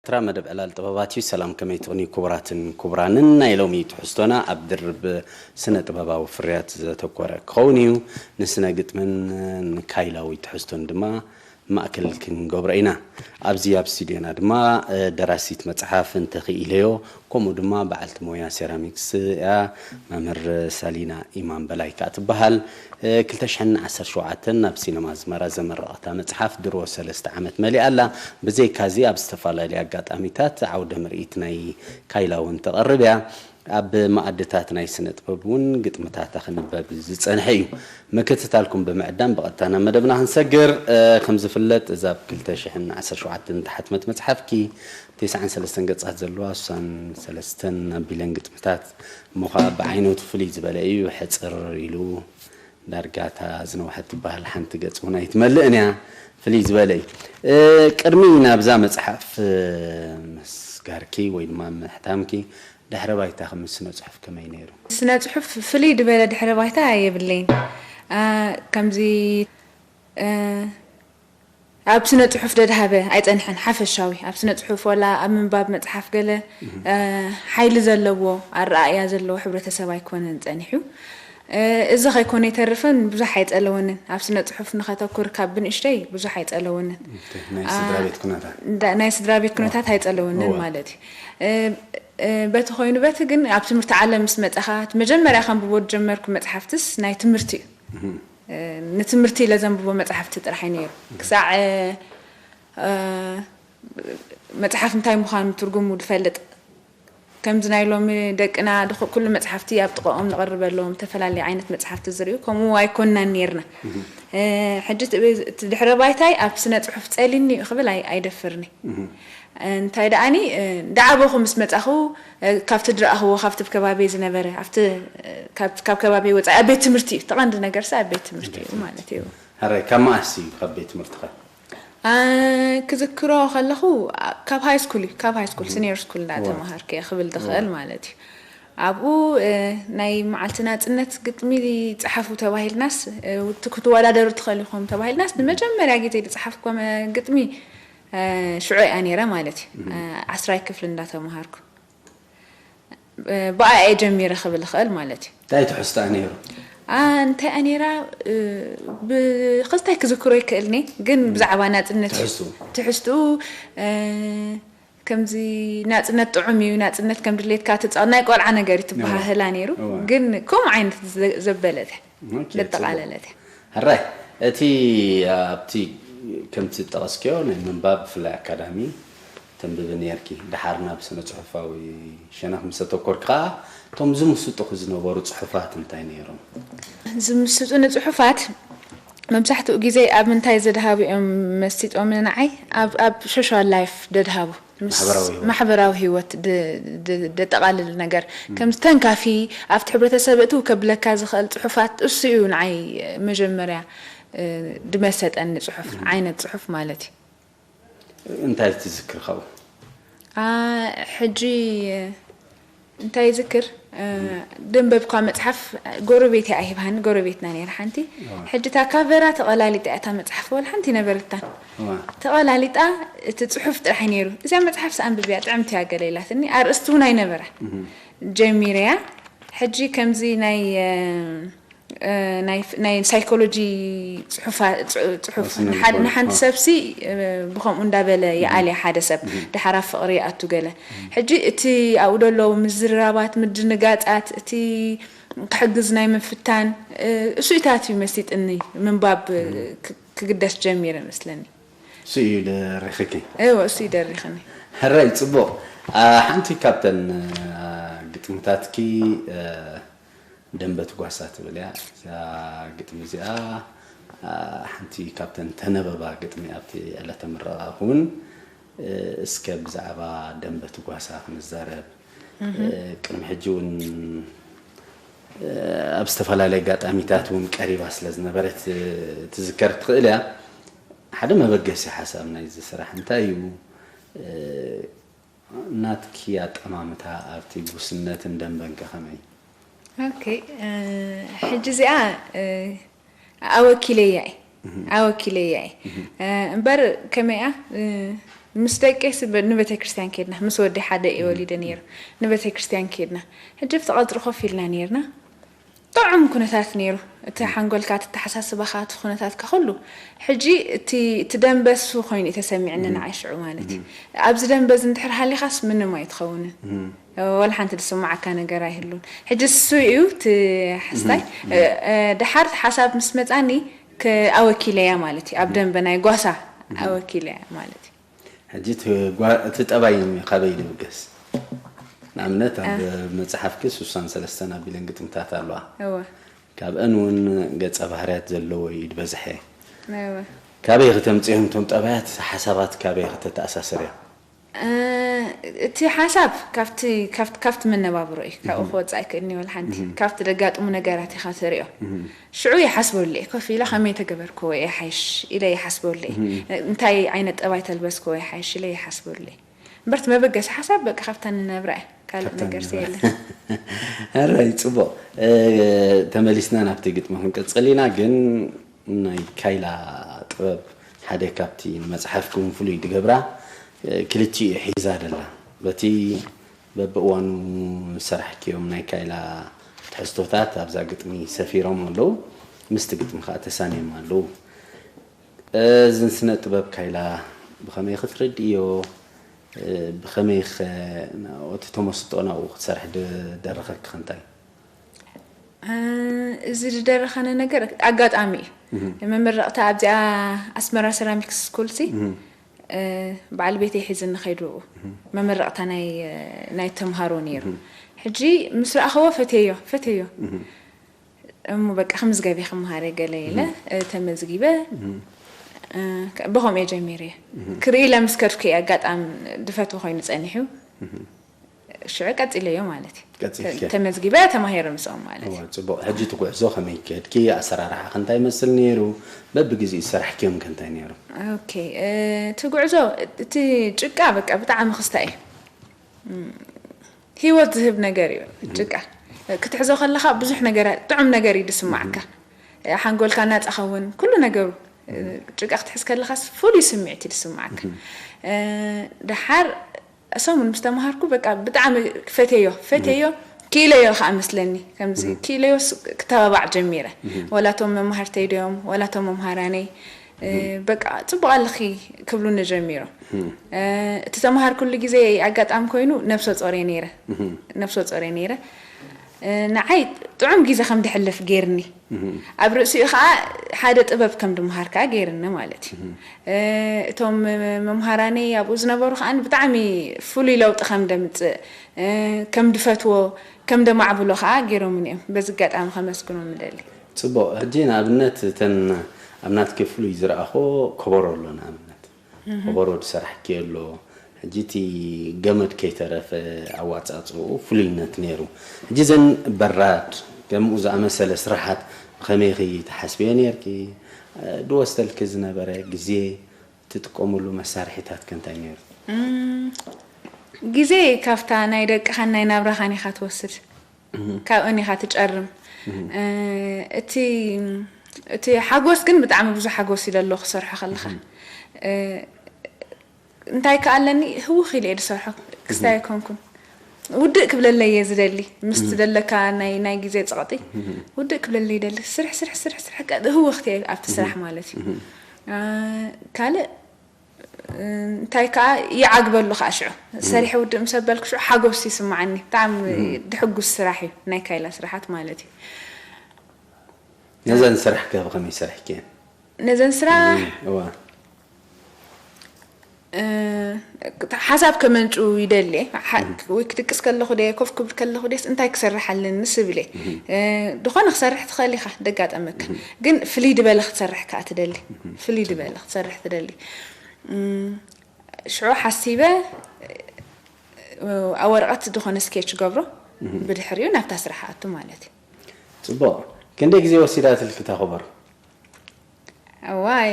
ኤርትራ መደብ ዕላል ጥበባት እዩ። ሰላም፣ ከመይ ትቕንዩ ክቡራትን ክቡራንን? ናይ ሎሚ ትሕዝቶና ኣብ ድርብ ስነ ጥበባዊ ፍርያት ዘተኮረ ክኸውን እዩ። ንስነ ግጥምን ንካይላዊ ትሕዝቶን ድማ ማእከል ክንገብሮ ኢና። ኣብዚ ኣብ ስቱድዮና ድማ፣ እ፣ ደራሲት መጽሓፍ እንተኽኢለዮ፣ ከምኡ ድማ በዓልቲ ሞያ ሴራሚክስ እያ፣ መምህር ሳሊና ኢማም በላይ ከኣ ትበሃል። እ፣ ክልተ ሽሕን ዓሰርተ ሸውዓተን ናብ ሲነማ ኣዝመራ ዘመረቐታ መጽሓፍ ድሮ ሰለስተ ዓመት መሊኣ ኣላ። ብዘይካዚ ኣብ ዝተፈላለዩ ኣጋጣሚታት ዓውደ ምርኢት ናይ ካይላ እውን ተቐርብ እያ። ኣብ መኣድታት ናይ ስነ ጥበብ እውን ግጥምታታ ክንበብ ዝጸንሐ እዩ። ምክትታልኩም ብምዕዳም ብቐጥታ ናብ መደብና ክንሰግር። እ፣ ከም ዝፍለጥ እዛ ብ ክልተ ሽሕን ዓሰርተ ሸውዓተን እተሓትመት መጽሓፍኪ ተስዓን ሰለስተን ገጻት ዘለዋ ስሳን ሰለስተን ኣቢለን ግጥምታት እሞ ኸኣ ብዓይነቱ ፍልይ ዝበለ እዩ። ሕጽር ኢሉ ዳርጋ እታ ዝነውሐት ትበሃል ሓንቲ ገጽ እውን ኣይትመልእን እያ። ፍልይ ዝበለ እዩ። እ፣ ቅድሚ ናብዛ መጽሓፍ፣ እ፣ ምስጋርኪ ወይ ድማ ምሕታምኪ ድሕረ ባይታኺ ምስ ስነ ጽሑፍ ከመይ ነይሩ? ስነ ጽሑፍ ፍልይ ዝበለ ድሕረ ባይታ የብለይን። እ፣ ከምዚ፣ እ፣ ኣብ ስነ ጽሑፍ ደድሃበ ኣይጸንሐን። ሓፈሻዊ ኣብ ስነ ጽሑፍ ወላ ኣብ ምንባብ መጽሓፍ ገለ፣ እ፣ ሓይሊ ዘለዎ ኣረኣእያ ዘለዎ ሕብረተሰብ ኣይኮነን ጸኒሑ። እ፣ እዚ ከይኮነ ይተርፍን ብዙሕ ኣይጸለወንን። ኣብ ስነ ጽሑፍ ንኸተኩር ካብ ብንእሽተይ ብዙሕ ኣይጸለወንን። ኦኬ፣ ናይ ኣ፣ ስድራ ቤት ኩነታት። እንዳ-፣ ናይ ስድራ ቤት ኩነታት ኣይጸለወንን እዋ። ማለት እዩ። እ፣ እ፣ በቲ ኮይኑ በቲ ግን ኣብ ትምህርቲ ዓለም ምስ መጻኻ፣ እቲ መጀመርያ ከንብቦ ዝጀመርኩ መጽሓፍትስ ናይ ትምህርቲ እዩ። እህ። እ፣ ንትምህርቲ ኢለ ዘንብቦ መጽሓፍቲ ጥራሕ እዩ ነይሩ። ክሳዕ፣ እ፣ እ፣ መጽሓፍ እንታይ ምዃኑ ትርጉሙ ዝፈልጥ፣ ከምዚ ናይ ሎሚ ደቅና ድኹ-፣ ኩሉ መጽሓፍቲ ኣብ ጥቓኦም ንቐርበሎም፣ ዝተፈላለየ ዓይነት መጽሓፍቲ ዝርእዩ፣ ከምኡ ኣይኮንናን ነይርና። እህ። እ፣ ሕጂ እቲ፣ እቲ ድሕረ ባይታይ ኣብ ስነ ጽሑፍ ጸሊኒ እዩ ክብል ኣይ-፣ ኣይደፍርኒ። እህ። እንታይ ደኣኒ፣ እ፣ ዳዓበኹ ምስ መጻኹ፣ እ፣ ካብቲ ዝረኣኽዎ፣ ካብቲ ኣብ ከባቢ ዝነበረ፣ ኣብቲ፣ እ፣ ካብ፣ ካብ ከባቢ ወጻኢ ኣብ ቤት ትምህርቲ እዩ። እቲ ቀንዲ ነገርሲ ኣብ ቤት ትምህርቲ እዩ ማለት እዩ። ሕራይ፣ ካብ መኣስ እዩ ካብ ቤት ትምህርትኸ? እ፣ ክዝክሮ ከለኹ፣ ኣ፣ ካብ ሃይ ስኩል እዩ፣ ካብ ሃይ ስኩል፣ እም። ሲኒየር ስኩል እዋ። እንዳተማሃርኩ እየ ክብል ዝኽእል እዋ። ማለት እዩ። ኣብኡ፣ እ፣ ናይ መዓልቲ ናጽነት ግጥሚ ጸሓፉ ተባሂልናስ፣ እ፣ ውት-፣ ክትወዳደሩ ትኽእሉ ኢኹም ተባሂልናስ፣ ንመጀመርያ ግዜ ዝጸሓፍኩዎ መ-፣ ግጥሚ፣ እ፣ ሽዑ እያ ነይረ ማለት እዩ። እም። እ፣ ዓስራይ ክፍሊ እንዳተማሃርኩ። እ፣ ብኣ እየ ጀሚረ ክብል እኽእል ማለት እዩ። እንታይ ትሕዝቶኣ ነይሩ? ኣ፣ እንታይ እያ ነይራ? እ፣ ብኽልታይ ክዝክሮ ይክእልኒ፣ ግን እም። ብዛዕባ ናጽነት እዩ። ትሕዝትኡ? ትሕዝትኡ፣ እ፣ ከምዚ ናጽነት ጥዑም እዩ፣ ናጽነት ከም ድሌትካ ትጻወት፣ ናይ ቆልዓ ነገር እዩ እዋ። ትበሃህላ ነይሩ። እዋ። ግን ከምኡ ዓይነት ዘ-፣ ዘበለተ፣ ኦኬ፣ ዘጠቓለለተ። ጽቡቕ። ሕራይ፣ እቲ ኣብቲ ከምቲ ዝጠቐስክዮ ናይ ምንባብ ብፍላይ ኣካዳሚ ተንብቢ ነይርኪ። ደሓር ናብ ስነ ጽሑፋዊ ሸነኽ ምስ ኣተኮርኪ ከኣ፣ እቶም ዝምስጡኺ ዝነበሩ ጽሑፋት እንታይ ነይሮም? ዝምስጡኒ ጽሑፋት መብዛሕትኡ ግዜ ኣብ ምንታይ ዘድሃቡ እዮም መሲጦምኒ ንዓይ? ኣብ፣ ኣብ ሶሻል ላይፍ ደድሃቡ። ምስ ማሕበራዊ ህይወት። ማሕበራዊ ህይወት ድ-፣ ድ-፣ ደጠቓልል ነገር። እም። ከም ተንካፊ፣ ኣብቲ ሕብረተሰብ እትው ከብለካ ዝኽእል ጽሑፋት፣ እሱ እዩ ንዓይ መጀመርያ፣ እ፣ ድመሰጠኒ ጽሑፍ፣ እም። ዓይነት ጽሑፍ ማለት እዩ። እንታይ ትዝክር ካብኡ? ኣ፣ ሕጂ እንታይ ይዝክር፣ እ፣ እም። ደንበብኳ መጽሓፍ ጎረቤት እያ ሂብሃኒ፣ ጎረቤትና ነይራ ሓንቲ። እዋ። ሕጂ እታ ካቨራ ተቐላሊጣ እያ እታ መጽሓፍ፣ ወላ ሓንቲ ነበረታን። እዋ። ተቐላሊጣ እቲ ጽሑፍ ጥራሕ እዩ ነይሩ። "እዚኣ መጽሓፍ ሰኣንብብያ፣ ጥዕምቲ እያ" ገለ ኢላትኒ። ኣርእስቲ እውን ኣይነበራን። እም። ጀሚረያ። ሕጂ ከምዚ ናይ፣ እ፣ እ፣ ናይ ፍ-፣ ናይ ሳይኮሎጂ ጽሑፋ-፣ ጽ-፣ ጽሑፍ ስነ ንሓድ-፣ ልቦና። ንሓንቲ አ። ሰብሲ፣ እ፣ ብኸምኡ እንዳበለ ይኣልያ ሓደ ሰብ። እም። ድሓር ኣብ ፍቕሪ ይኣቱ ገለ። እም። ሕጂ እቲ ኣብኡ ዘሎ ምዝርራባት፣ ምድንጋጻት፣ እቲ ክሕግዝ ናይ ምፍታን፣ እ፣ እሱኢታት እዩ መሲጥኒ ምንባብ፣ እ፣ እም። ክ-፣ ክግደስ ጀሚረ መስለኒ። እሱ እዩ ደሪኽኪ? እወ፣ እሱ እዩ ደሪኽኒ። ሕራይ፣ ጽቡቕ። ኣ፣ ሓንቲ ካብተን፣ ኣ፣ ግጥምታትኪ፣ እ፣ ደንበ ትጓሳ ትብል እያ። እዛ ግጥሚ እዚኣ፣ ኣ፣ ሓንቲ ካብተን ተነበባ ግጥሚ ኣብቲ ዕለተ ምረቓ እውን፣ እ፣ እስከ ብዛዕባ ደንበ ትጓሳ ክንዛረብ። እህ። እ፣ ቅድሚ ሕጂ እውን፣ እ፣ ኣብ ዝተፈላለየ ኣጋጣሚታት እውን ቀሪባ ስለ ዝነበረት፣ እ፣ ትዝከር ትኽእል እያ። ሓደ መበገሲ ሓሳብ ናይዚ ስራሕ እንታይ እዩ? እ፣ ናትኪ ኣጠማምታ ኣብቲ ጉስነትን ደንበን ከ ከመይ? ኦኬ፣ እ፣ ሕጂ እዚኣ፣ እ፣ ኣወኪለያ እየ። እህ። ኣወኪለያ እየ። እህ። እ፣ እምበር ከመይ እያ? እ፣ ምስ ደቂ ንቤተ ክርስቲያን ከድና፣ ምስ ወዲ ሓደ እየ ወሊደ ነይሩ። ንቤተ ክርስቲያን ከድና፣ ሕጂ ኣብቲ ቀፅሪ ኮፍ ኢልና ነይርና። ጥዑም ኩነታት ነይሩ። እቲ ሓንጎልካ ተተሓሳስባኻ እቲ ኩነታትካ ኩሉ። ሕጂ እቲ እቲ ደንበ እሱ ኮይኑ እዩ ተሰሚዕኒ ንዓይ ሽዑ ማለት እዩ። ኣብዚ ደንበ እዚ እንድሕር ሃሊኻስ ምንም ኣይትኸውንን። ወላ ሓንቲ ዝስማዓካ ነገር ኣይህሉን። ሕጂ እሱ እዩ እቲ ሓስታይ። ደሓር ሓሳብ ምስ መጻኒ ኣወኪለያ ማለት እዩ። ኣብ ደንበ ናይ ጓሳ ኣወኪለያ ማለት እዩ። ሕጂ እቲ ጠባይ ካበይ ድብገስ? ንኣብነት ኣብ መፅሓፍኪ ሱሳን ሰለስተን ኣቢለን ግጥምታት ኣለዋ። እወ። ካብአን እውን ገጸ ባህርያት ዘለዎ እዩ ዝበዝሐ። እወ። ካበይ ክተምፅኦም እቶም ጠባያት ሓሳባት ካበይ ክተተኣሳስርያ? እቲ ሓሳብ ካብቲ ካብቲ መነባብሮ እዩ። ካብኡ ክወፅእ ኣይክእልን ይበል ሓንቲ ካብቲ ደጋጥሙ ነገራት ኢኻ ትሪኦ። ሽዑ ይሓስበሉ እየ። ኮፍ ኢለ ከመይ ተገበርክዎ እየ ሓይሽ ኢለ ይሓስበሉ እየ። እንታይ ዓይነት ጠባይ ተልበስክዎ እየ ሓይሽ ኢለ ይሓስበሉ እየ። እምበር እቲ መበገሲ ሓሳብ በቃ ካብታ ንነብራ እያ። ካልእ ነገርሲ የለን። ኣራይ፣ ፅቡቕ። ተመሊስና ናብቲ ግጥሚ ክንቅፅል ኢና፣ ግን ናይ ካይላ ጥበብ ሓደ ካብቲ ንመፅሓፍኩም ፍሉይ ድገብራ ክልቲኡ ሒዛ ደላ በቲ በብእዋኑ ዝሰራሕክዮም ናይ ካይላ ትሕዝቶታት ኣብዛ ግጥሚ ሰፊሮም ኣለዉ፣ ምስቲ ግጥሚ ከዓ ተሳንዮም ኣለዉ። እዚ ስነ ጥበብ ካይላ ብኸመይ ክትርድእዮ? ብኸመይ ኸ እቲ ተመስጦ ናብኡ ክትሰርሕ ዝደረኸኪ እንታይ? እዚ ዝደረኸኒ ነገር ኣጋጣሚ እዩ። መመረቕታ ኣብዚኣ ኣስመራ ሰራሚክስ ስኩል ሲ በዓል ቤተይ ሒዝኒ ከይዱ መመረቕታ ናይ ተምሃሮ ነይሩ። ሕጂ ምስ ረኣኸዎ ፈትየዮ ፈትየዮ እሞ በቃ ክምዝገብ እየ ክመሃር እየ ገለ ኢለ ተመዝጊበ። ብኸምኡ እየ ጀሚረ። ክርኢ ኢለ ምስ ከድኩ እየ ኣጋጣሚ ዝፈትዎ ኮይኑ ፀኒሑ። ሽዑ ቀፂለዮ ማለት እዩ። ቀፂልኪ? ተመዝጊበ ተማሂረ ምስኦም ማለት እዩ። እወ፣ ፅቡቕ። ሕጂ እቲ ጉዕዞ ከመይ ከድኪ? ኣሰራርሓ ከ እንታይ ይመስል ነይሩ? በብግዜኡ ዝሰራሕክዮም ከ እንታይ ነይሩ? ኦኬ፣ እቲ ጉዕዞ እቲ ጭቃ በቃ ብጣዕሚ ክስታይ እዩ። ህይወት ዝህብ ነገር እዩ ጭቃ። ክትሕዞ ከለኻ ብዙሕ ነገር ጥዑም ነገር እዩ ዝስማዓካ። ሓንጎልካ ናፃ ኸውን ኩሉ ነገሩ። ጭቃ ክትሕዝ ከለኻስ ፍሉይ ስምዒት እዩ ዝስማዓካ። ደሓር ሰሙን ምስ ተምሃርኩ በቃ ብጣዕሚ ፈቴዮ ፈቴዮ ክኢለዮ ከዓ መስለኒ። ከምዚ ክኢለዮስ ክተባባዕ ጀሚረ። ወላ እቶም መማህርተይ ድዮም ወላ እቶም መምሃራነይ በቃ ፅቡቕ ኣለኺ ክብሉኒ ጀሚሮም። እቲ ተምሃርኩሉ ግዜ ኣጋጣሚ ኮይኑ ነብሰ ፆር እየ ነይረ። ነብሰ ፆር እየ ነይረ። ንዓይ ጥዑም ግዜ ከም ድሕልፍ ገይርኒ። ኣብ ርእሲኡ ከዓ ሓደ ጥበብ ከም ድምሃር ከዓ ገይርኒ ማለት እዩ። እቶም መምሃራነይ ኣብኡ ዝነበሩ ከዓ ብጣዕሚ ፍሉይ ለውጢ ከም ደምፅእ ከም ድፈትዎ ከም ደማዕብሎ ከዓ ገይሮምኒ እዮም። በዚ ኣጋጣሚ ከመስግኖም እደሊ። ፅቡቕ። ሕጂ ንኣብነት እተን ኣብ ናትኪ ፍሉይ ዝረኣኽዎ ከበሮ ኣሎ ንኣብነት። ከበሮ ዝሰራሕኪ ኣሎ። ሕጂ እቲ ገመድ ከይተረፈ ኣዋፃፅኡ ፍሉይነት ነይሩ። ሕጂ እዘን በራድ ከምኡ ዝኣመሰለ ስራሓት ብኸመይ ኢኺ ትሓስብዮ ነይርኪ? ድወስደልኪ ዝነበረ ግዜ ትጥቀምሉ መሳርሒታት ከ እንታይ ነይሩ? ግዜ ካብታ ናይ ደቅኻን ናይ ናብራኻን ኢኻ ትወስድ። ካብአን ኢኻ ትጨርም። እቲ እቲ ሓጎስ ግን ብጣዕሚ ብዙሕ ሓጎስ እዩ ደሎ ክሰርሖ ከለኻ። እንታይ ከኣለኒ ህውኽ ኢለ እየ ዝሰርሖ። ክስታይ ኣይኮንኩን። ውድእ ክብለለይ እየ ዝደሊ። ምስ ትደለካ ናይ ናይ ግዜ ፀቕጢ ውድእ ክብለለይ ይደሊ። ስርሕ ስርሕ ስርሕ ስርሕ ህውኽቲ እየ ኣብቲ ስራሕ ማለት እዩ። ካልእ እንታይ ከዓ ይዓግበሉ ከዓ ሽዑ ሰሪሐ ውድእ ምስ ኣበልኩ ሽዑ ሓጎስ ይስምዓኒ። ብጣዕሚ ድሕጉስ ስራሕ እዩ ናይ ካይላ ስራሓት ማለት እዩ። ነዘን ስራሕ ከ ብኸመይ ሰሪሕክየን? ነዘን ስራሕ እዋ ሓሳብ ከመንጩ ይደሊ። ወይ ክድቅስ ከለኹ ደ ኮፍ ክብል ከለኹ ደስ እንታይ ክሰርሕ ኣለኒ ስብል እየ። ዝኾነ ክሰርሕ ትኽእል ኢኻ ደጋጠመካ። ግን ፍልይ ድበለ ክትሰርሕ ከዓ ትደሊ። ፍልይ ድበለ ክትሰርሕ ትደሊ። ሽዑ ሓሲበ ኣብ ወረቐት ዝኾነ ስኬች ገብሮ። ብድሕሪኡ ናብታ ስራሕ ኣቱ ማለት እዩ። ፅቡቕ። ክንደይ ግዜ ወሲዳትልኪ እታ ከበሮ? እዋይ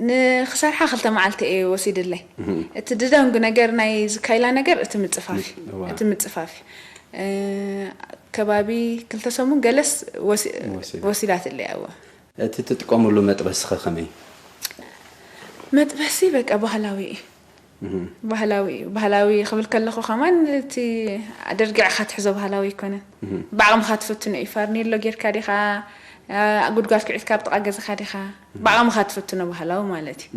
ንክሰርሓ ክልተ መዓልቲ እየ ወሲድለይ። እቲ ድደንጉ ነገር ናይ ዝካይላ ነገር እቲ ምፅፋፍ እዩ። እቲ ምፅፋፍ እዩ። ከባቢ ክልተ ሰሙን ገለስ ወሲዳትለይ። እዋ እቲ ትጥቀምሉ መጥበሲ ኸ ከመይ? መጥበሲ በቃ ባህላዊ እዩ። ባህላዊ እዩ። ባህላዊ ክብል ከለኹ ከማን እቲ ኣደርጊዕኻ ትሕዞ ባህላዊ ኣይኮነን። ብዓቕምኻ ትፈትኖ እዩ። ፋርኔሎ ጌርካ ዲኻ፣ ጉድጓድ ኩዒትካ ኣብ ጥቓ ገዛኻ ዲኻ፣ ብዓቕምኻ ትፈትኖ ባህላዊ ማለት እዩ።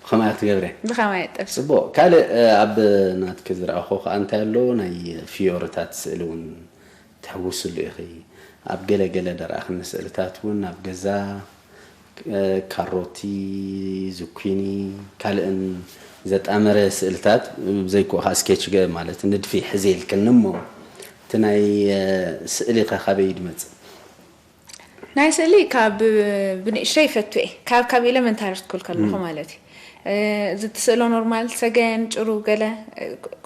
ብኸማይ ክትገብረ። ብኸማይ እጠብስ። ጽቡቕ። ካልእ ኣብ ናትኪ ዝረኣኹ ከኣ እንታይ ኣሎ፣ ናይ ፍዮርታት ስእሊ እውን ተሕውስሉ ኢኺ። ኣብ ገለ ገለ ደርኣኽኒ ስእልታት እውን ኣብ ገዛ ካሮቲ፣ ዙኪኒ፣ ካልእን ዘጣመረ ስእልታት፣ ብዘይክኡ ከዓ ስኬች ገ ማለት ንድፊ ሕዘ ኢልክኒ እሞ እቲ ናይ ስእሊ ከ ካበይ እዩ ዝመጽእ? ናይ ስእሊ ካብ ብንእሽተይ ይፈቱ እየ ካብ ካብ ኤለመንታሪ ስኩል ከለኹ ማለት እዩ። እዚ ትስእሎ ኖርማል ሰገን ጭሩ ገለ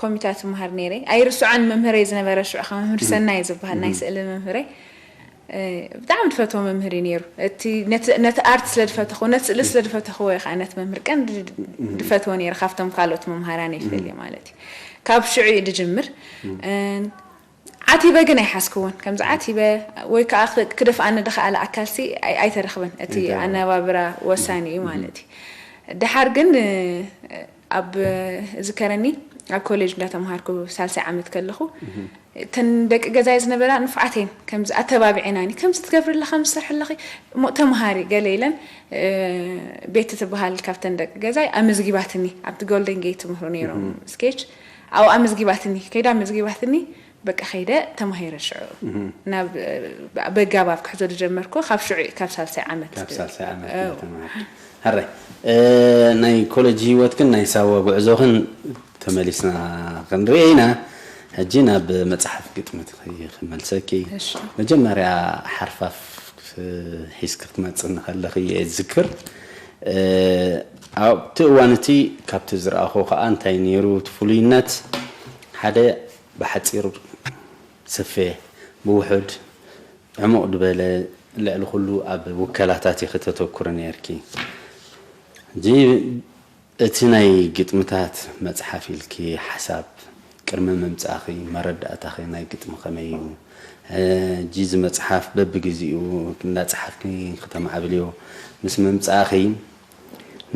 ኮምፒውተር ትመሃር ነይረ ኣይርስዖን። መምህረይ ዝነበረ ሽዑ ካብ መምህር ሰናይ ዝበሃል ናይ ስእሊ መምህረይ ብጣዕሚ ዝፈትዎ መምህር እዩ ነይሩ። እቲ ነቲ ኣርት ስለ ዝፈተኽዎ ነቲ ስእሊ ስለ ዝፈተኽዎ እየ ከዓ ነቲ መምህር ቀንዲ ዝፈትዎ ነይረ ካብቶም ካልኦት መምሃራን ይፈልየ ማለት እዩ። ካብ ሽዑ እዩ ዝጅምር። ዓቲበ ግን ኣይሓዝክዎን ከምዚ ዓቲበ ወይ ከዓ ክደፍኣኒ ዝኸኣለ ኣካልሲ ኣይተረኽበን። እቲ ኣነባብራ ወሳኒ እዩ ማለት እዩ። ደሓር ግን ኣብ ዝከረኒ ኣብ ኮሌጅ እንዳተምሃርኩ ሳልሳይ ዓመት ከለኹ እተን ደቂ ገዛይ ዝነበራ ንፉዓት እየን። ከምዚ ኣተባቢዐናኒ ከምዚ ትገብሪ ኣለኻ ምሰርሒ ኣለኺ እሞ ተምሃሪ ገለ ኢለን ቤቲ ትበሃል ካብተን ደቂ ገዛይ ኣመዝጊባትኒ። ኣብቲ ጎልደን ጌት ትምህሩ ነይሮም ስኬች ኣብኡ ኣመዝጊባትኒ ከይዳ ኣመዝጊባትኒ በቃ ከይደ ተማሂረ ሽዑ ናብ በጋባብ ክሕዞ ዝጀመርኩ ካብ ሽዑ እዩ ካብ ሳልሳይ ዓመት ካብ ሳልሳይ ዓመት ተማሂርኪ። ሕራይ ናይ ኮሌጅ ህይወትክን ናይ ሳዋ ጉዕዞኽን ተመሊስና ክንርኢ ኢና። ሕጂ ናብ መፅሓፍ ግጥሚ ክመልሰኪ። መጀመርያ ሓርፋፍ ሒዝኪ ክትመፅኒ ከለኺ እየ ዝዝክር። ኣብቲ እዋን እቲ ካብቲ ዝረኣኹ ከዓ እንታይ ነይሩ እቲ ፍሉይነት ሓደ ብሓፂር ሰፌ ብውሑድ ዕሙቕ ዝበለ ልዕሊ ኩሉ ኣብ ውከላታት ኢኺ ተተኩሪ ነይርኪ። ሕጂ እቲ ናይ ግጥምታት መጽሓፍ ኢልኪ ሓሳብ ቅድሚ ምምጻእኺ መረዳእታኺ ናይ ግጥሚ ከመይ እዩ? ሕጂ እዚ መጽሓፍ በብግዜኡ እንዳጸሓፍኪ ክተማዕብልዮ ምስ ምምጻእኺ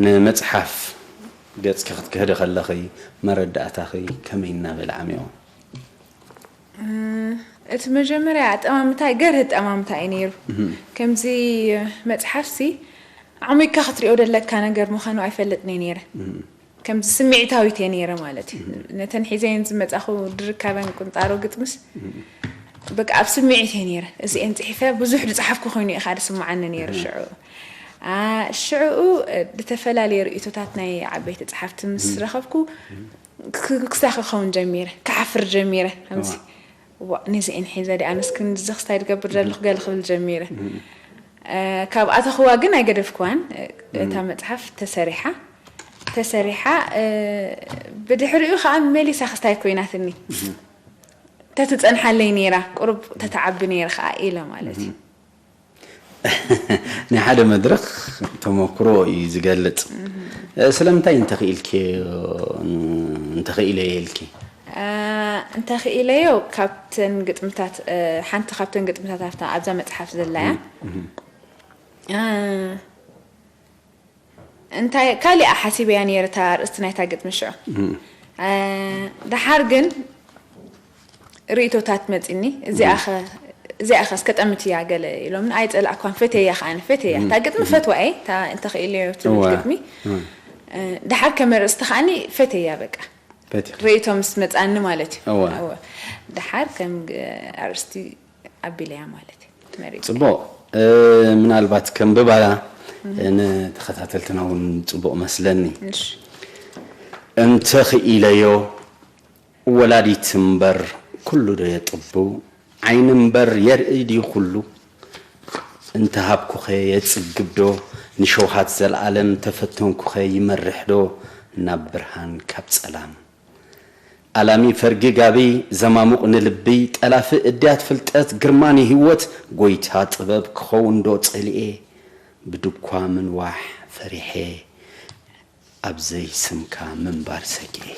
ንመጽሓፍ ገጽኪ ክትክህዲ ከለኺ መረዳእታኺ ከመይ እናበለ ዓሚቑ? እቲ መጀመርያ ኣጠማምታይ ገርህ ኣጠማምታ እዩ ነይሩ። ከምዚ መፅሓፍሲ ዓሚቕካ ክትሪኦ ደለካ ነገር ምዃኑ ኣይፈልጥን እየ ነይረ። ከምዚ ስምዒታዊት እየ ነይረ ማለት እዩ። ነተን ሒዘየን ዝመፃኹ ድርካበን ቁንጣሮ ግጥምስ በቃ ኣብ ስምዒት እየ ነይረ። እዚአን ፅሒፈ ብዙሕ ዝፀሓፍኩ ኮይኑ እዩ ከዓ ዝስምዓኒ ነይሩ ሽዑ። ሽዑኡ ዝተፈላለዩ ርእቶታት ናይ ዓበይቲ ፀሓፍቲ ምስ ረኸብኩ ክሳኺ ክኸውን ጀሚረ ክሓፍር ጀሚረ ከምዚ ዋእ ነዚኤን ሒዘ ዲኣ ኣነስ ክንድዚ ክስታይ ዝገብር ዘለኹ ገለ ክብል ጀሚረ። ካብ ኣተኽዋ ግን ኣይገደፍክዋን። እታ መፅሓፍ ተሰሪሓ ተሰሪሓ ብድሕሪኡ ከዓ መሊሳ ክስታይ ኮይናትኒ። ተትፀንሓለይ ነይራ ቁሩብ ተትዓቢ ነይረ ከዓ ኢለ ማለት እዩ። ናይ ሓደ መድረኽ ተመክሮ እዩ ዝገልጽ። ስለምንታይ እንተኽኢልክዮ እንተኽኢለዮ ኢልኪ? እንተኽኢለዮ ካብተን ግጥምታት ሓንቲ ካብተን ግጥምታት ኣብታ ኣብዛ መጽሓፍ ዘላያ እንታይ ካሊኣ ሓሲበያ ነይረ እታ ኣርእስቲ ናይታ ግጥሚ ሽዑ። ደሓር ግን ርእቶታት መፂኒ እዚኣኸ እዚኣኸስ ከጠምትያ ገለ ኢሎምኒ ኣይፀላእኳን ፈተያ ከዓኒ ፈተያ እታ ግጥሚ ፈትዋ እየ እታ እንተኽኢለዮ ትብል ግጥሚ ደሓር ከም ኣርእስቲ ከዓኒ ፈተያ በቃ ርእቶ ምስ መፃኒ ማለት እዩ። ደሓር ከም ኣርእስቲ ኣቢለያ ማለት እዩ መሪፀ። ፅቡቕ። ምናልባት ከንብባ ንተኸታተልትና እውን ፅቡቕ መስለኒ። እንተኽኢለዮ ወላዲት እምበር ኩሉ ዶ የጥቡ? ዓይኒ እምበር የርኢ ድዩ ኩሉ? እንተሃብኩኸ የጽግብ ዶ ንሸውሃት ዘልኣለም? ተፈተንኩኸ ይመርሕ ዶ ናብ ብርሃን ካብ ጸላም? ኣላሚ ፈርጊ ጋቢ ዘማሙቕ ንልቢ ጠላፊ እድያት ፍልጠት ግርማ ንህይወት ጎይታ ጥበብ ክኸውን ዶ ጸሊኤ? ብድኳ ምንዋሕ ፈሪሐ ኣብ ዘይስምካ ምንባር ሰጊኤ።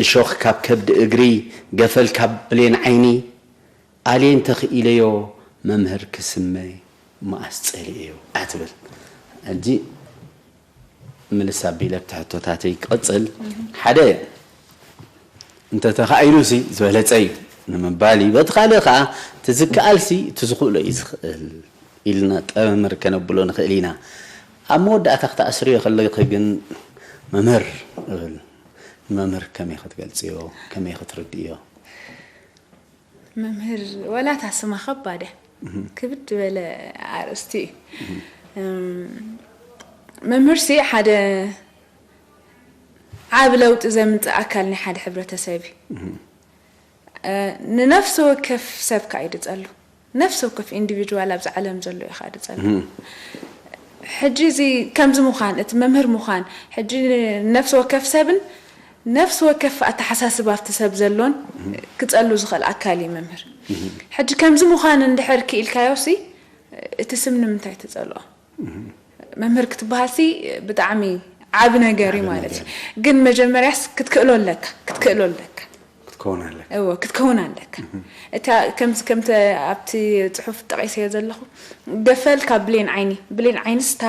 እሾኽ ካብ ከብዲ እግሪ ገፈል ካብ ብሌን ዓይኒ ኣልየ እንተኽኢለዮ መምህር ክስመ መኣስ ጸሊኤዮ ኣትብል። ሕጂ ምልስ ኣቢለ ኣብቲ ሕቶታተይ ክቕጽል፣ ሓደ እንተተኻኢሉሲ ዝበለጸ እዩ ንምባል እዩ። በቲ ካልእ ከኣ እቲ ዝከኣልሲ እቲ ዝኽእሎ እዩ ዝኽእል ኢልና ጠመምር ከነብሎ ንኽእል ኢና። ኣብ መወዳእታ ክትኣስርዮ ከለኺ ግን መምህር እብል። ንመምህር ከመይ ክትገልጽዮ? ከመይ ክትርድእዮ? መምህር ዋላ እታ ስማ ከባድ እያ። ክብድ ዝበለ ኣርእስቲ እዩ። መምህር ሲ ሓደ ዓብ ለውጢ ዘምፅእ ኣካል ናይ ሓደ ሕብረተሰብ እዩ። ንነፍሲ ወከፍ ሰብ ከዓ ይድፀሉ። ነፍሲ ወከፍ ኢንዲቪድዋል ኣብዚ ዓለም ዘሎ እዩ ከዓ ድፀሉ። ሕጂ እዚ ከምዚ ምዃን እቲ መምህር ምዃን ሕጂ ነፍሲ ወከፍ ሰብን ነፍሲ ወከፍ ኣተሓሳስባ ኣብቲ ሰብ ዘሎን ክፀሉ ዝኽእል ኣካል እዩ መምህር። ሕጂ ከምዚ ምዃን እንድሕር ክኢልካዮ ሲ እቲ ስም ንምንታይ ተፀልኦ? መምህር ክትበሃል ሲ ብጣዕሚ ዓቢ ነገር እዩ ማለት እዩ። ግን መጀመርያስ ክትክእሎ ኣለካ ክትክእሎ ኣለካ ክትከውን ኣለካ። እዎ ክትከውን ኣለካ። እታ ከምዚ ከምቲ ኣብቲ ጽሑፍ ጠቒሰዮ ዘለኹ ገፈል ካብ ብሌን ዓይኒ ብሌን ዓይንስ እታ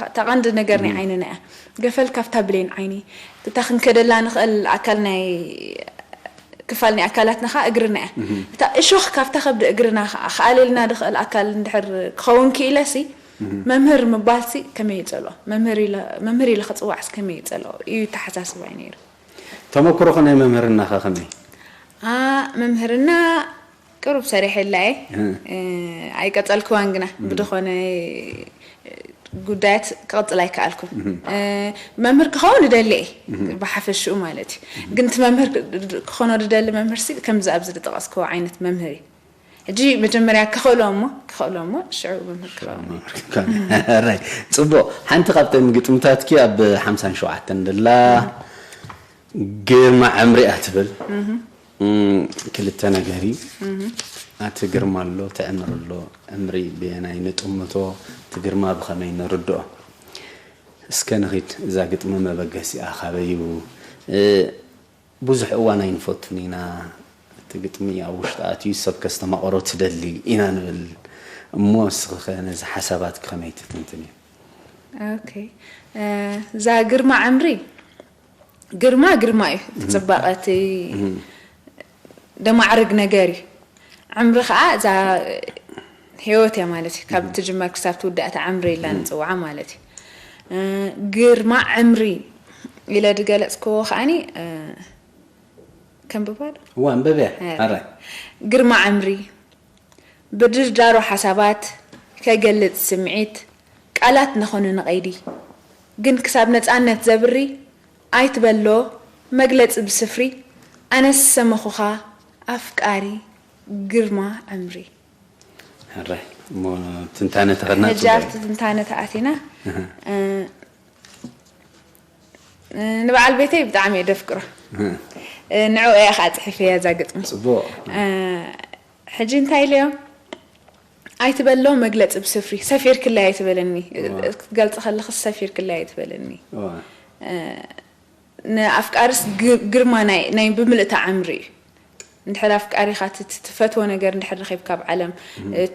እታ ቀንዲ ነገር ናይ ዓይንና እያ። ገፈል ካብታ ብሌን ዓይኒ እታ ክንከደላ ንኽእል ኣካል ናይ ክፋል ናይ ኣካላትና ኸዓ እግርና እያ። እታ እሾኽ ካብታ ከብዲ እግርና ኸዓ ክኣልየልና ዝኽእል ኣካል እንድሕር ክኸውን ክኢለሲ መምህር ምባልሲ ከመይ ይጸልኦ? መምህር ኢለ መምህር ኢለ ክጽዋዕስ ከመይ ይጸልኦ? እዩ ተሓሳስባይ ነይሩ። ተመክሮኺ ናይ መምህርናኸ ከመይ? ኣ መምህርና ቅሩብ ሰሪሐላ እየ። ኣይቀጸልክዋን ግና ብድኾነ ጉዳያት ክቕጽል ኣይከኣልኩን። መምህር ክኸውን እደሊ እየ ብሓፈሽኡ ማለት እዩ። ግን እቲ መምህር ክኾኖ ዝደሊ መምህር ሲ ከምዚ ኣብዚ ዝጠቐስክዎ ዓይነት መምህር እዩ። ሕጂ መጀመርያ ክኽእሎ እሞ ክኽእሎ እሞ ሽዑ መምህር ክኸውን ራይ ጽቡቕ። ሓንቲ ካብተን ግጥምታትኪ ኣብ ሓምሳን ሸውዓተን ደላ ግርማ ዕምሪ እያ ትብል። ክልተ ነገር እዩ። ኣቲ ግርማ ኣሎ፣ ትዕምር ኣሎ። ዕምሪ ብየናይ ንጥምቶ፣ እቲ ግርማ ብኸመይ ንርድኦ? እስከ ንኺድ፣ እዛ ግጥሚ መበገሲኣ ካበይ እዩ? ብዙሕ እዋን ኣይንፈቱን ኢና። እቲ ግጥሚ ኣብ ውሽጢ ኣትዩ ሰብ ከስተማቕሮ ትደሊ ኢና ንብል እሞ፣ እስኺ ኸ ነዚ ሓሳባትኪ ከመይ ትትንትንዮ? ኦኬ፣ እዛ ግርማ ዕምሪ ግርማ ግርማ እዩ። እቲ ፅባቐ እቲ ደማዕርግ ነገር እዩ። ዕምሪ ከዓ እዛ ህይወት እያ ማለት እዩ። ካብ ትጅመር ክሳብ ትውዳእ እታ ዕምሪ ኢልና ንፅውዓ ማለት እዩ። ግርማ ዕምሪ ኢለ ዝገለፅክዎ ከዓኒ ከንብባ ዶ? እዋ ኣንብብያ። ኣራይ ግርማ ዕምሪ ብድርዳሮ ሓሳባት ከገልጽ ስምዒት ቃላት ነኾነ ንቐይዲ ግን ክሳብ ነጻነት ዘብሪ ኣይትበሎ መግለጺ ብስፍሪ ኣነስ ሰመኹኻ ኣፍቃሪ ግርማ ዕምሪ። ሕራይ እሞ ትንታነ ተኸድና ሕጂ ኣብቲ ትንታነ ተኣቲና ንበዓል ቤተይ ብጣዕሚ እየ ደፍቅሮ ንዕኡ እየ ከዓ ፅሒፈያ እዛ ግጥሚ ፅቡቅ ሕጂ እንታይ ኢለዮም ኣይትበሎ መግለፂ ብስፍሪ ሰፊርክለይ ኣይትበለኒ ክትገልፂ ከለክስ ሰፊርክለይ ኣይትበለኒ ንኣፍቃርስ ግርማ ናይ ብምልእታ ዕምሪ እዩ እንድሕር ኣፍቃሪኻ ትፈትዎ ነገር እንድሕር ረኺብካ ኣብ ዓለም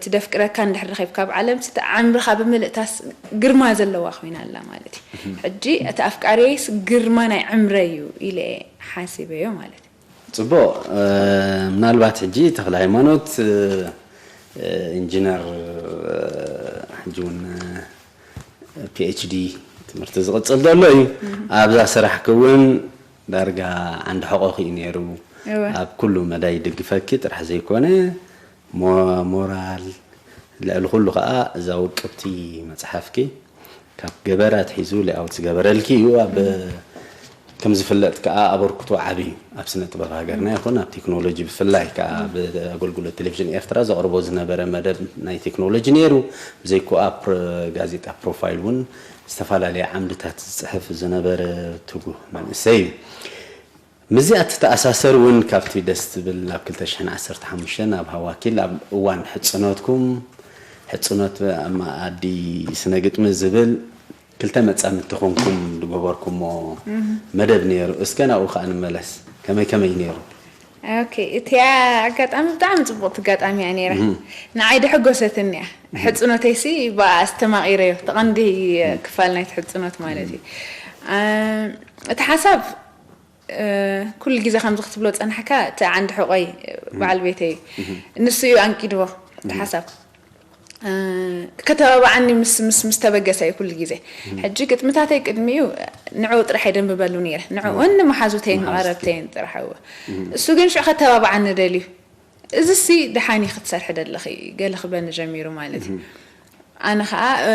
ትደፍቅረካ እንድሕር ረኺብካ ኣብ ዓለም እቲ ዕምርኻ ብምልእታስ ግርማ ዘለዋ ኮይና ኣላ ማለት እዩ ሕጂ እቲ ኣፍቃሪየይስ ግርማ ናይ ዕምረ እዩ ኢለ ሓሲበዮ ማለት እዩ ፅቡቅ ምናልባት ሕጂ ተክለ ሃይማኖት ኢንጂነር ሕጂ እውን ፒኤችዲ ትምህርቲ ዝቕፅል ዘሎ እዩ ኣብዛ ስራሕኪ እውን ዳርጋ ዓንዲ ሕቆኺ እዩ ነይሩ ኣብ ኩሉ መዳይ ይድግፈኪ ጥራሕ ዘይኮነ ሞራል ልዕሊ ኩሉ ከዓ እዛ ውቅብቲ መፅሓፍኪ ካብ ገበር ኣትሒዙ ሌኣውት ዝገበረልኪ እዩ ኣብ ከም ዝፍለጥ ከዓ ኣበርክቶ ዓብዩ ኣብ ስነ ጥበብ ሃገርና ይኹን ኣብ ቴክኖሎጂ ብፍላይ ከዓ ኣብ ኣገልግሎት ቴሌቪዥን ኤርትራ ዘቕርቦ ዝነበረ መደብ ናይ ቴክኖሎጂ ነይሩ ብዘይኮ ኣብ ጋዜጣ ፕሮፋይል እውን ዝተፈላለየ ዓምድታት ዝፅሕፍ ዝነበረ ትጉህ መንእሰይ እዩ ምስዚኣ ትተኣሳሰር እውን ካብቲ ደስ ትብል ኣብ ክልተ ሽሕን ዓሰርተ ሓሙሽተን ኣብ ሃዋኪል ኣብ እዋን ሕፅኖትኩም ሕፅኖት ኣዲ ስነ ግጥሚ ዝብል ክልተ መፃምድቲ ኮንኩም ዝገበርኩሞ መደብ ነይሩ እስከ ናብኡ ከዓ ንመለስ ከመይ ከመይ ነይሩ ኦኬ፣ እቲያ ኣጋጣሚ ብጣዕሚ ጽቡቕቲ ኣጋጣሚ እያ ነይራ። ንዓይ ደሐጎሰትኒ እያ። ሕጽኖተይሲ ብኣ ኣስተማቒረዮ፣ ተቐንዲ ክፋል ናይቲ ሕጽኖት ማለት እዩ። እ፣ እቲ ሓሳብ፣ እ፣ ኩሉ ግዜ ከምዚ ክትብሎ ጸናሕካ፣ እቲ ዓንዲ ሕቖይ በዓል ቤተይ እዩ። ንሱ እዩ ኣንቂድዎ እቲ ሓሳብ። እ፣ ከተባብዓኒ ምስ፣ ምስ፣ ምስ ተበገሰ እዩ ኩሉ ግዜ። ሕጂ ግጥምታተይ ቅድሚኡ ንዕኡ ጥራሕ እየ ደንብበሉ ነይረ። ንዕኡን ንመሓዙተይን መሓዙተይ። መቐረብተይን ጥራሕ እወ። እሱ ግን ሽዑ ከተባብዓኒ ደልዩ። "እዚሲ ደሓን እዩ ክትሰርሒ ደለኺ" ገለ ክብለኒ ጀሚሩ ማለት እዩ። ኣነ ኸዓ፣ እ፣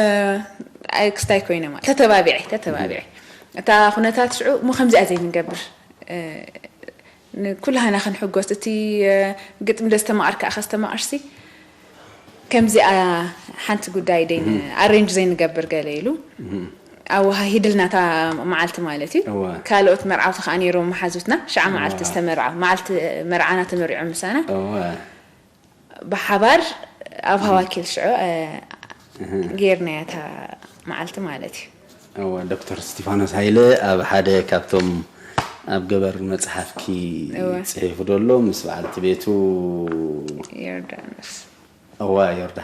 ኣይ ክስታይ ኮይነ ማለት ተተባቢዐ፣ ተተባቢዐ። እታ ኩነታት ሽዑ እሞ ከምዚኣ ዘይንገብር፣ እ፣ ንኩላህና ክንሕጎስ፣ እቲ፣ እ፣ ግጥሚ ደስተማቐርካ ኣኸ ዝተማቐርሲ፣ ከምዚኣ ሓንቲ ጉዳይ ደይን-፣ ኣሬንጅ ዘይንገብር ገለ ኢሉ ኣወሃሂድልና እታ መዓልቲ ማለት እዩ። እወ። ካልኦት መርዓውቲ ከኣ ነይሮም መሓዙትና፣ ሽዓ መዓልቲ ዝተመርዓ፣ መዓልቲ መርዓና ተመሪዖም ምሳና። እወ። ብሓባር ኣብ ሃዋኪል ሽዑ፣ እ፣ ጌርናያ እታ መዓልቲ ማለት እዩ። እወ፣ ዶክተር እስቲፋኖስ ሃይለ ኣብ ሓደ ካብቶም ኣብ ገበር መጽሓፍኪ እወ። ጽሒፉ ደሎ ምስ በዓልቲ ቤቱ ዮርዳኖስ። እዋ፣ ዮርዳ።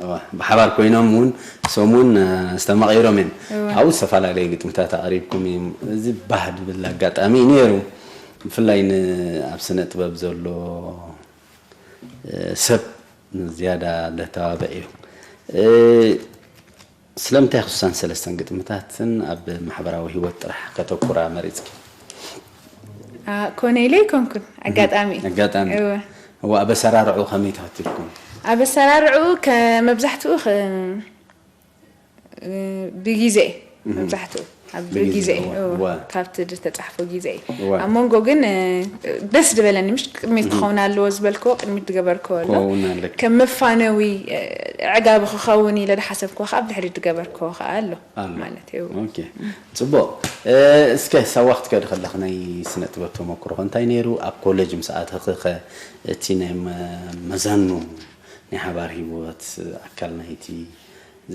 እዋ፣ ብሓባር ኮይኖም እውን ሰሙን፣ እ፣ ዝተማቒሮም እዮም። እዋ። ኣብኡ ዝተፈላለዩ ግጥምታት ኣቕሪብኩም እዮም። እዚ ባህ ድብል ኣጋጣሚ እዩ ነይሩ። ብፍላይ ን-፣ ኣብ ስነ ጥበብ ዘሎ፣ እ፣ ሰብ ዝያዳ ለተባብዕ እዩ። እ፣ ስለምንታይ ክሳን ሰለስተን ግጥምታትን ኣብ ማሕበራዊ ህይወት ጥራሕ ከተኩራ መሪጽኪ? ኣ፣ ኮነ ኢለ ኣይኮንኩን፣ ኣጋጣሚ እዩ። ኣጋጣሚ። እወ። እዋ፣ ኣብ ኣሰራርዑ ከመይ ተኸቲልኩም? ኣብ ኣሰራርዑ ከ-፣ መብዛሕትኡ ከ-፣ እ፣ ብግዜ እዩ፣ እህ። መብዛሕትኡ ኣብ ብግዜ፣ ግዜ እዩ። እወ፣ እወ። እወ፣ ካብቲ ዝተጻሕፎ ግዜ እዩ። እወ። ኣብ መንጎ ግን፣ እ፣ ደስ ዝበለኒ፣ ምሽ ቅድሚት እህ። ክኸውን ኣለዎ ዝበልክዎ፣ ቅድሚት ዝገበርክዎ ኣሎ። ክኸውን ኣለዎ። ከም መፋነዊ፣ እ፣ ኣዕጋቢ ክኸውን ኢለ ዝሓሰብክዎ ከኣ ኣብ ድሕሪት ዝገበርክዎ ከኣ ኣሎ ኣሎ። ማለት እዩ። ኦኬ። ጽቡቕ። እ፣ እስከ ሳዋ ክትከዲ ከለኺ ናይ ስነ ጥበብ ተመክሮኸ እንታይ ነይሩ? ኣብ ኮሌጅ ምስ ኣተኺ ኸ እቲ ናይ መ-፣ መዛኑ ናይ ሓባር ህይወት ኣካል ናይቲ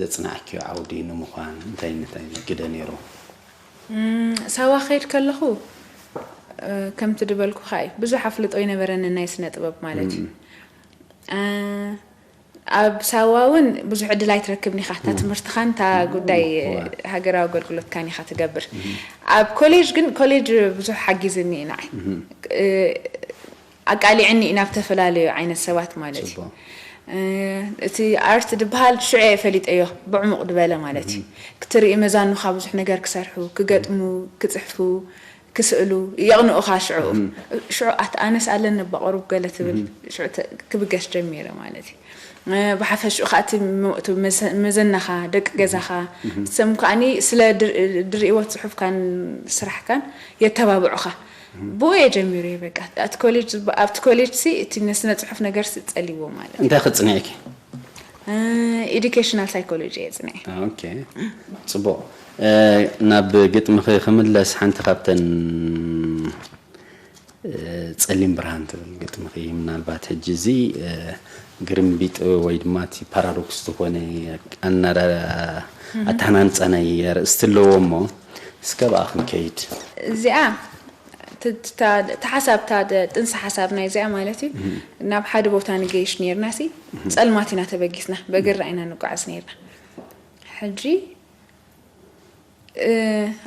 ዘጽናዕክዮ ዓውዲ ንምዃን እንታይ እንታይ ግደ ነይሩ? እም፣ ሳዋ ክኸይድ ከለኹ፣ እ፣ ከምቲ ዝበልኩኻ እዩ። ብዙሕ ኣፍልጦ ኣይነበረንን ናይ ስነ ጥበብ ማለት እዩ። እም። እ፣ ኣብ ሳዋ እውን ብዙሕ ዕድል ኣይትረክብን ኢኻ። እታ እም። ትምህርትኻን እታ እም፣ ጉዳይ እዋ። ሃገራዊ ኣገልግሎትካን ኢኻ ትገብር። እም። ኣብ ኮሌጅ ግን፣ ኮሌጅ ብዙሕ ሓጊዝኒ እዩ ንዓይ። እም። እ፣ ኣቃሊዕኒ እዩ ናብ ዝተፈላለዩ ዓይነት ሰባት ማለት እዩ። ጽቡቕ። እ፣ እቲ ኣርት ዝበሃል ሽዑ እየ ፈሊጠዮ፣ ብዕሙቕ ዝበለ ማለት እዩ። እም። ክትርኢ መዛኑኻ ብዙሕ ነገር ክሰርሑ፣ ክገጥሙ፣ ክጽሕፉ፣ ክስእሉ የቕንኡኻ ሽዑ። እም። ሽዑ ኣት-፣ ኣነስ ኣለኒ እባ ቁሩብ ገለ ትብል፣ እም። ሽዑ ተ-፣ ክብገስ ጀሚረ ማለት እዩ። እ፣ ብሓፈሽኡ ኸኣ እቲ ም-፣ እቲ መዘ-፣ መዘናኻ፣ ደቂ ገዛኻ፣ እም። ሰም ከኣኒ ስለ ድር-፣ ድርእዎት ጽሑፍካን ስራሕካን የተባብዑኻ። እም። ብኡ እየ ጀሚሩ እየ በቃ። ኣብቲ ኮሌጅ ዝባ-፣ ኣብቲ ኮሌጅ ሲ እቲ ስነ ጽሑፍ ነገር ሲ ጸሊዎ ማለት እዩ። እንታይ ክጽንዕኪ? እ፣ ኤዱኬሽናል ሳይኮሎጂ እየ ጽንዐ። ኦኬ። ጽቡቕ። እ፣ ናብ ግጥምኺ ክምለስ፣ ሓንቲ ካብተን፣ እ፣ ጸሊም ብርሃን ትብል ግጥምኺ፣ ምናልባት ሕጂ እዚ፣ እ፣ ግርምቢጥ ወይ ድማ እቲ ፓራዶክስ ዝኾነ ኣናዳ-፣ እህ። ኣተሃናንጻ ናይ ኣርእስቲ ኣለዎ እሞ፣ እስከ ብኣ ክንከይድ። እዚኣ ት-፣ ት-፣ ታ-፣ እቲ ሓሳብ፣ እታ ደ-፣ ጥንሲ ሓሳብ ናይ እዚኣ ማለት እዩ። እህ። ናብ ሓደ ቦታ ንገይሽ ነይርና ሲ፣ እህ። ጸልማት ኢና ተበጊስና፣ በግራ ኢና ንጓዓዝ ነይርና። ሕጂ፣ እ፣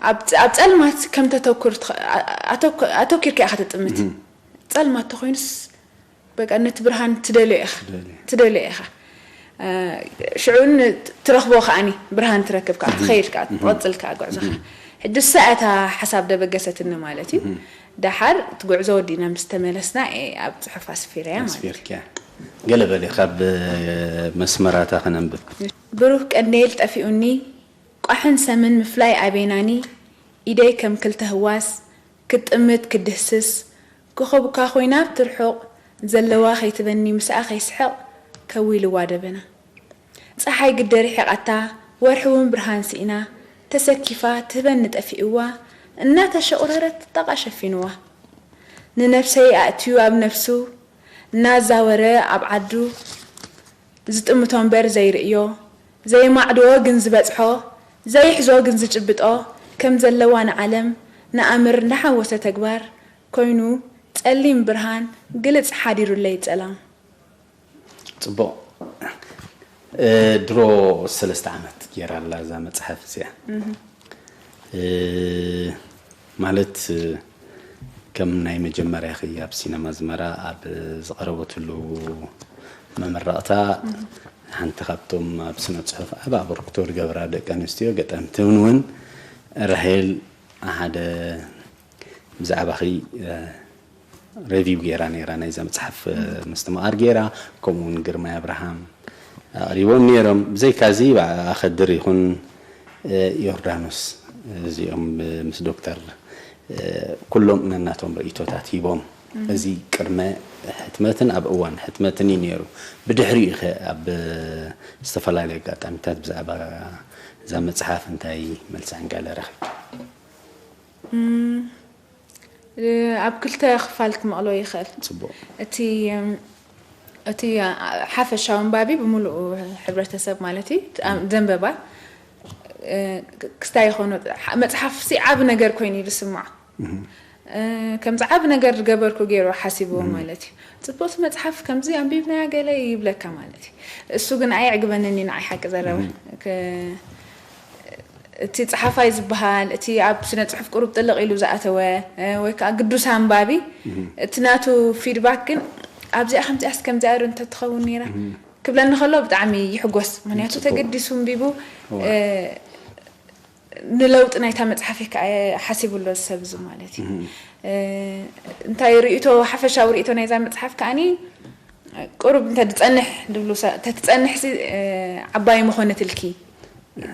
ኣብ ጸ-፣ ኣብ ጸልማት ከም ተተኩር ትኸ-፣ ኣ-፣ ኣተኩ-፣ ኣተኪርካ ኢኻ ትጥምት። እህ። ጸልማት ተኾይኑስ፣ በቃ ነቲ ብርሃን ትደልዮ ኢኻ። ትደልዮ። ትደልዮ ኢኻ። እ፣ ሽዑ ን-፣ ትረኽቦ ከኣኒ፣ ብርሃን ትረክብ ከኣ፣ እህ። ትኸይድ ከኣ፣ እህ። ትቐጽል ከኣ ጉዕዞኻ። እህ። ሕጂ እሳ እታ ሓሳብ ደበገሰትኒ ማለት እዩ። እህ። ደሓር እቲ ጉዕዞ ወዲእና ምስ ተመለስና እየ ኣብ ጽሑፍ ኣስፊረያ ማለት እዩ። ኣስፊርክያ። ገለ በሊ ካብ መስመራታ ከነንብብ። ብሩህ ቀንዴል ጠፊኡኒ፣ ቋሕን ሰምን ምፍላይ ኣበይናኒ፣ ኢደይ ከም ክልተ ህዋስ፣ ክትጥምት ክትድህስስ፣ ኮኾብ እኳ ኮይና ኣብቲ ርሑቕ ዘለዋ ከይትበኒ ምስኣ ከይስሕቕ ከዊልዋ ደበና። ጸሓይ ግደ ርሒቓታ፣ ወርሒ እውን ብርሃን ስኢና፣ ተሰኪፋ ትህበኒ ጠፊእዋ፣ እናተሸቑረረት ጣቓ ሸፊንዋ። ንነፍሰይ ኣእትዩ ኣብ ነፍሱ፣ እናዛወረ ኣብ ዓዱ፣ ዝጥምቶ እምበር ዘይርእዮ፣ ዘይማዕድዎ ግን ዝበጽሖ፣ ዘይሕዞ ግን ዝጭብጦ፣ ከም ዘለዋ ንዓለም ንኣምር እንዳሓወሰ ተግባር ኮይኑ ጸሊም ብርሃን ግልጽ ሓዲሩለይ ጸላም። ጽቡቕ። እ፣ ድሮ ሰለስተ ዓመት ጌራ ኣላ እዛ መጽሓፍ እዚኣ። እ፣ ማለት፣ እ፣ ከም ናይ መጀመርያኺ ኣብ ሲነማ ኣዝመራ ኣብ ዝቐረበትሉ መመረቕታ፣ ሓንቲ ካብቶም ኣብ ስነ ጽሑፍ ዓቢ ኣበርክቶ ዝገብራ ደቂ ኣንስትዮ ገጠምትን እውን ራሄል ሓደ ብዛዕባኺ፣ እ፣ ሬቪው ጌራ ነይራ ናይዛ መጽሓፍ፣ እ፣ ምስትምቓር ጌራ፣ ከምኡ እውን ግርማይ ኣብርሃም ኣቕሪቦም ነይሮም። ብዘይካዚ ብኣ-፣ ኣኸድር ይኹን፣ እ፣ ዮርዳኖስ፣ እዚኦም፣ እ፣ ምስ ዶክተር፣ እ፣ ኩሎም ነናቶም ርእይቶታት ሂቦም። እዚ ቅድመ ሕትመትን ኣብ እዋን ሕትመትን እዩ ነይሩ። ብድሕሪኡ ኸ ኣብ ዝተፈላለዩ ኣጋጣሚታት ብዛዕባ እዛ መጽሓፍ እንታይ መልሲ ዕንጋለ ረኺብካ? ኣብ ክልተ ክፋል ክመቕሎ ይኽእል። ጽቡቕ። እቲ፣ እም፣ እቲ ሓፈሻዊ ኣንባቢ ብምሉኡ ሕብረተሰብ ማለት እዩ፣ ኣ-፣ ዘንበባ፣ እ፣ ክስታይ ይኾኖ፣ መጽሓፍሲ ዓቢ ነገር ኮይኑ እዩ ዝስምዖ። እ፣ ከምዚ ዓቢ ነገር ዝገበርኩ ገይሩ ሓሲብዎ ማለት እዩ። ጽቡቕቲ መጽሓፍ ከምዚ ኣንቢብናያ ገለ ይብለካ ማለት እዩ። እሱ ግን ኣየዕግበንን እዩ ንዓይ ሓቂ ዘረባ። ከ-፣ እቲ ጸሓፋይ ዝበሃል፣ እቲ ኣብ ስነ ጽሑፍ ቁሩብ ጥልቕ ኢሉ ዝኣተወ፣ እ፣ ወይ ከኣ ግዱስ ኣንባቢ፣ እቲ ናቱ ፊድባክ ግን ኣብዚኣ ከምዚኣስ ከምዚኣ ዶ እንተትኸውን ነይራ ክብለኒ ከሎ ብጣዕሚ ይሕጎስ። ምኽንያቱ ጽቡቕ። ተገዲሱ ኣንቢቡ፣ እዋ። እ፣ ንለውጢ ናይታ መጽሓፍ እዩ ከኣ ሓሲቡ ኣሎ ሰብ እዚ ማለት እዩ። እ፣ እንታይ ርእይቶ፣ ሓፈሻዊ ርእይቶ ናይዛ መጽሓፍ ከኣኒ ቁሩብ እንተ ትጸንሕ ድብሉ ሰ-፣ እንተ ትጸንሕሲ፣ እ፣ ዓባይ ምኾነትልኪ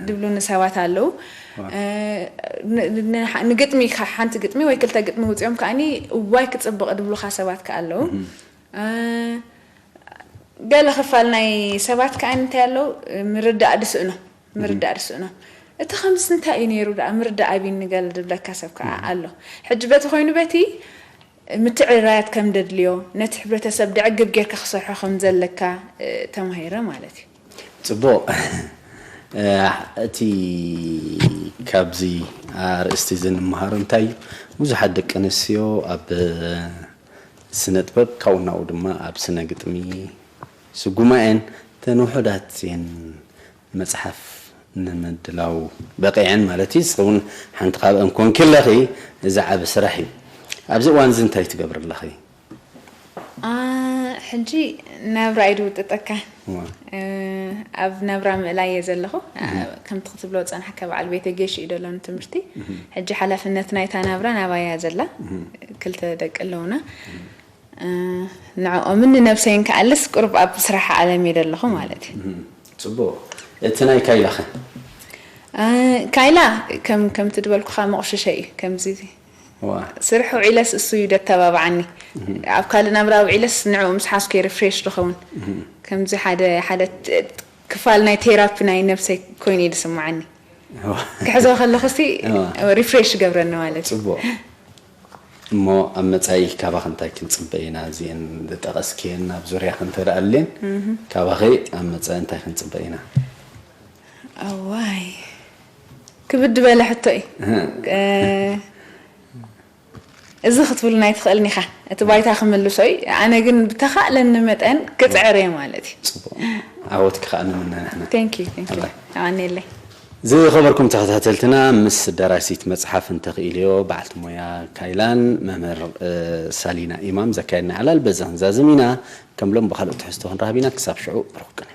ድብሉኒ ሰባት ኣለዉ። እ፣ ን-፣ ን-፣ ንሓ-፣ ንግጥሚ፣ ሓ-፣ ሓንቲ ግጥሚ ወይ ክልተ ግጥሚ ውጽኦም ከኣኒ እዋይ ክጽብቕ ድብሉኻ ሰባት ከኣ ኣለዉ። እ፣ ገለ ክፋል ናይ ሰባት ከኣ እንታይ ኣለዉ፣ ምርዳእ ድስእኖ፣ ምርዳእ ድስእኖ። እቲ ከምዚ እንታይ እዩ ነይሩ ደኣ፣ ምርዳእ ኣቢኒ ገለ ድብለካ ሰብ ከኣ ኣሎ። ሕጂ በቲ ኮይኑ በቲ ምትዕርራያት ከም ደድልዮ፣ ነቲ ሕብረተሰብ ደዕግብ ጌርካ ክሰርሖ ከም ዘለካ፣ እ፣ ተማሂረ ማለት እዩ። ጽቡቕ። እ፣ እቲ ካብዚ ኣርእስቲ እዚ ንምሃሮ እንታይ እዩ? ብዙሓት ደቂ ኣንስትዮ ኣብ ስነ ጥበብ፣ ካብኡ ናብኡ ድማ ኣብ ስነ ግጥሚ ስጉማ እየን። እተን ውሑዳት እየን መጽሓፍ ንምድላው በቒዐን ማለት እዩ። ንስኺ እውን ሓንቲ ካብአን ኮንኪ ኣለኺ። እዚ ዓቢ ስራሕ እዩ። ኣብዚ እዋን እዚ እንታይ ትገብሪ ኣለኺ? አ፣ ሕጂ ናብራ እዩ ዝውጥጠካ። እዋ። እ፣ ኣብ ናብራ ምእላይ እየ ዘለኹ። እ፣ ከምቲ ክትብሎ ዝጸናሕካ በዓል ቤተ ጌሽ እዩ ዘሎ ንትምህርቲ። ሕጂ ሓላፍነት ናይታ ናብራ ናባይ እያ ዘላ። ክልተ ደቂ ኣለውና። እ፣ ንዕኦምን ንነብሰይን ክኣልስ ቁሩብ ኣብ ስራሕ ዓለም እየ ዘለኹ ማለት እዩ። ጽቡቕ። እቲ ናይ ካይላኸ? እ፣ ካይላ ከም፣ ከምቲ ዝበልኩኻ መቑሸሸ እዩ። ከምዚ ዋ። ስራሕ ውዒለስ እሱ እዩ ደተባብዓኒ። ኣብ ካልእ ናብራ ውዒለስ ንዕኡ ምስ ሓዝኩ እየ ሪፍሬሽ ዝኸውን። ከምዚ ሓደ፣ ሓደ ት-፣ ክፋል ናይ ቴራፒ ናይ ነብሰይ ኮይኑ እዩ ዝስምዓኒ። ዋ። ክሕዞ ከለኹ ሲ ዋ። ሪፍሬሽ ይገብረኒ ማለት እዩ። ጽቡቕ። እሞ ኣብ መጻኢ ካባኺ እንታይ ክንጽበ ኢና? እዚአን ዝጠቐስክየን ኣብ ዙርያ ክንተደኣልን፣ ካባኺ ኣብ መጻኢ እንታይ ክንጽበ ኢና? ኣዋይ። ክብድ በለ ሕቶ እዩ። እ፣ እዚ ክትብሉና ኣይትኽእልን ኢኻ። እቲ ባይታ ክምልሶ እዩ። ኣነ ግን ብተኻእለኒ መጠን ክጽዕር እየ ማለት እዩ። ጽቡቕ። ዓወትኪ ከኣ ንምነ ንሕና። Thank you, thank you። ኣባይ። ኣዋኔለይ። ዝኸበርኩም ተኸታተልትና፣ ምስ ደራሲት መጽሓፍ እንተኽኢልዮ በዓልቲ ሞያ ካይላን መምህር፣ እ፣ ሳሊና ኢማም ዘካየድና ዕላል በዚ ክንዛዝም ኢና። ከም ሎም ብኻልእ ትሕዝቶ ክንራኸብ ኢና። ክሳብ ሽዑ ብሩኽ ቅነ።